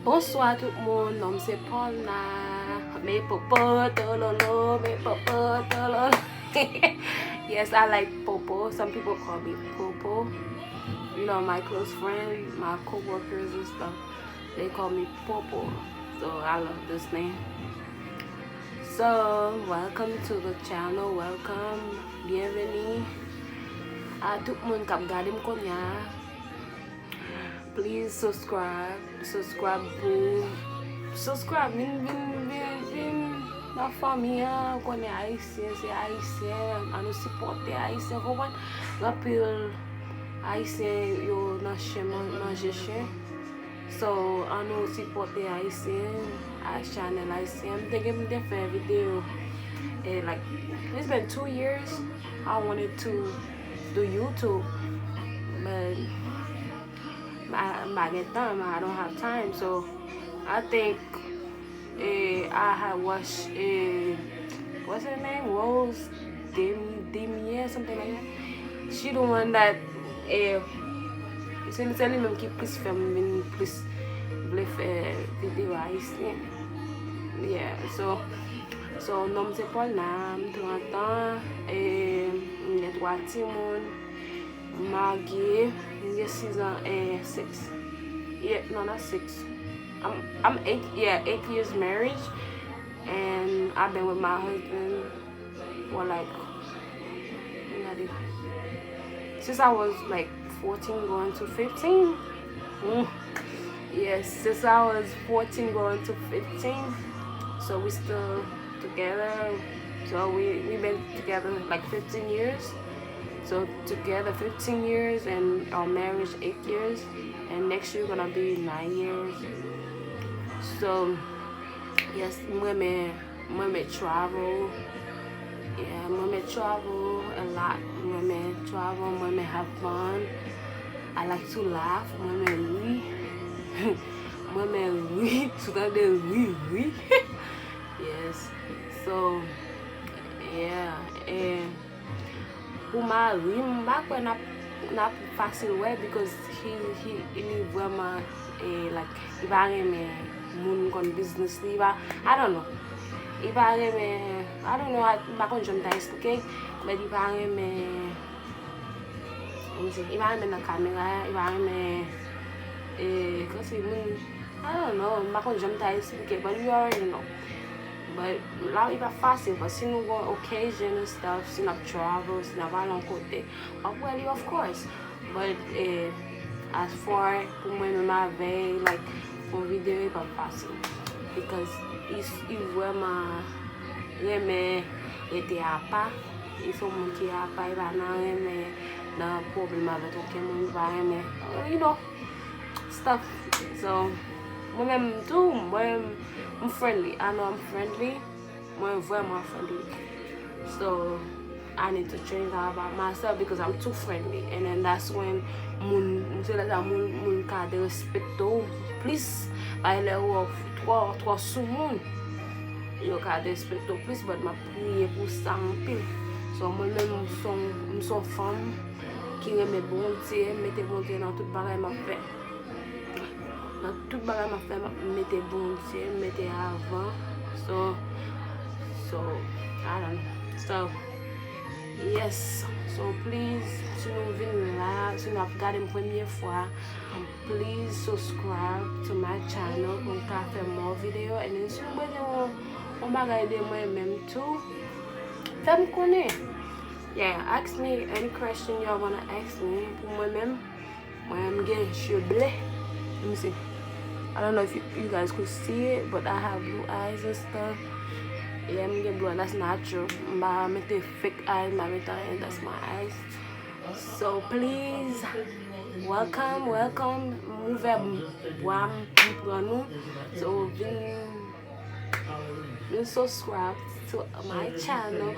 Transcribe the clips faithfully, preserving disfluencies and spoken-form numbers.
Bonswa tout moun, non m se Paulna. Me popo tololo, me popo tololo. Yes, I like popo. Some people call me popo. You know, my close friend, my co-workers and stuff, they call me popo. So I love this name. So, welcome to the channel. Welcome. Bienvenue. A tout moun k ap gade m kounye a. Please subscribe. Subscribe pou subscribe. Vin, vin, vin, vin nan fanmi an. Ou konnen ayisyen se ayisyen. An nou sipòte ayisyen, konprann? Gen anpil ayisyen yo nan chen, man- manje chen. So, an nou sipòte ayisyen, a chanèl ayisyen. M te gen m te fè videyo. Eh, like, it's been two years I wanted to do YouTube, but I, m pa gen tan, I don't have time. So, I think, eh, I had watched, eh, what's her name? Rose Dem- Demie, something like that. She the one that, eh, se li, se li menm ki plis fè m vin plis vle fè videyo ayisyen. Yeah, so, so, non m se Paulna, m trant an, eh, m gen twa timoun, m marye, m gen sis an, eh, six. Yeah, no, not six. I'm, I'm eight, yeah, eight years marriage, and I've been with my husband for, like, gade, since I was, like, fourteen going to fifteen. Mm. Yes, since I was fourteen going to fifteen. So we still together. So we, we been together, like, fifteen years. So together fifteen years and our marriage eight years. And next year gonna be nine years. So, yes, m renmen, m renmen travel. Yeah, m renmen travel a lot. M renmen travel, m renmen have fun. I like to laugh. M renmen ri. M renmen ri. Sou tande ri, ri. Yes. So, yeah. And pou mari m, m pa kwè n ap, n ap fasil wè, because he, he, li vrèman, eh, like, li pa renmen moun konn biznis li, li pa, I don't know. Li pa renmen, I don't know, I- m pa konn jan m ta eksplike, but li pa renmen, kòmsi, li pa renmen nan kamera, li pa renmen, eh, kòmsi moun, I don't know, m pa konn jan m ta eksplike, but you already know. But la, li pa fasil, but si nou gon occasion and stuff, si n ap travel, si n ap al yon kote, w ap wè li, of course. But, eh, as far pou mwen menm avè, like, fè yon videyo, li pa fasil. Because li, li vrèman renmen rete apa. Li se yon moun ki apa, li pa nan renmen nan pwoblèm avèk okenn moun, li pa renmen, you know, stuff. So, mwen menm tou, mwen, m friendly. I know I'm friendly. Mwen vrèman friendly. So, I need to change that about myself because I'm too friendly. And then that's when moun, se lè sa moun, moun ka derespekte w plis. Paske lè w twò, twò soumoun, yo ka derespekte w plis, but m ap priye pou sa anpil. So, mwen menm, m se yon, m se yon fanm ki renmen Bondye, m mete Bondye nan tout bagay m ap fè. Nan tout bagay m ap fè, m ap mete Bondye, m mete avan. So, so, I don't know. So, yes. So, please, si nou vin la, si nou ap gade m premye fwa, please subscribe to my channel pou m ka fè more video. And then, si nou bezwen yon, yon bagay de mwen menm tou, fè m konnen. Yeah, ask me any question y'all wanna ask me. Pou mwen menm, mwen, m gen je ble. Let me see. I don't know if you, you guys could see it, but I have blue eyes and stuff. Yeah, m gen blue eyes. That's natural. M pa mete fake eyes, m pa mete anyen. That's my eyes. So please, welcome, welcome. M ouvè bwa m pou pran nou. So vin, vin subscribe to my channel.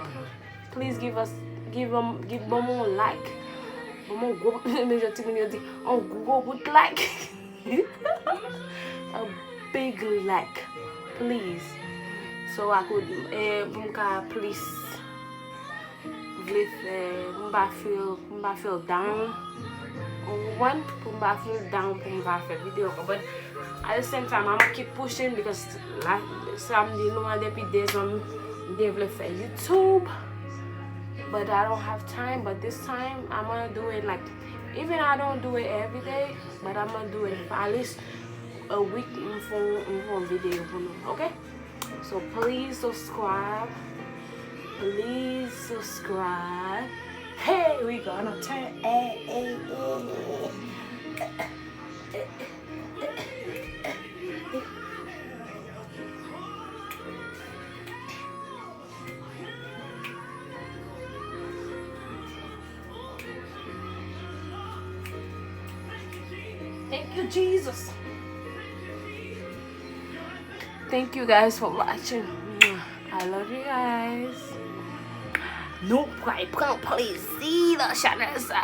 Please give us, give, um, give, ban m yon like. Ban m yon gwo, men jan timoun yo di, yon gwo bout like. A big like, please. So I could, eh, pou m ka plis vle fè, pou m pa feel, pou m pa feel down. Ou konprann? Pou m pa feel down, pou m pa fè videyo, konprann? At the same time, I'ma keep pushing because la, sa m di nou an depi de zan m te vle fè YouTube. But I don't have time, but this time I'ma do it like, even I don't do it every day, but I'ma do it at least a week, m fè yon, m fè yon videyo pou nou, okay? So please subscribe. Please subscribe. Hey, we gonna turn. Hey, hey, hey. Thank you, Jesus. Thank you guys for watching. I love you guys. Nou pral pran plezi nan chanèl sa.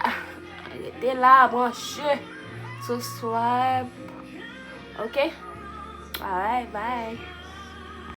Rete la, branche. Subscribe. Okay? Alright, bye.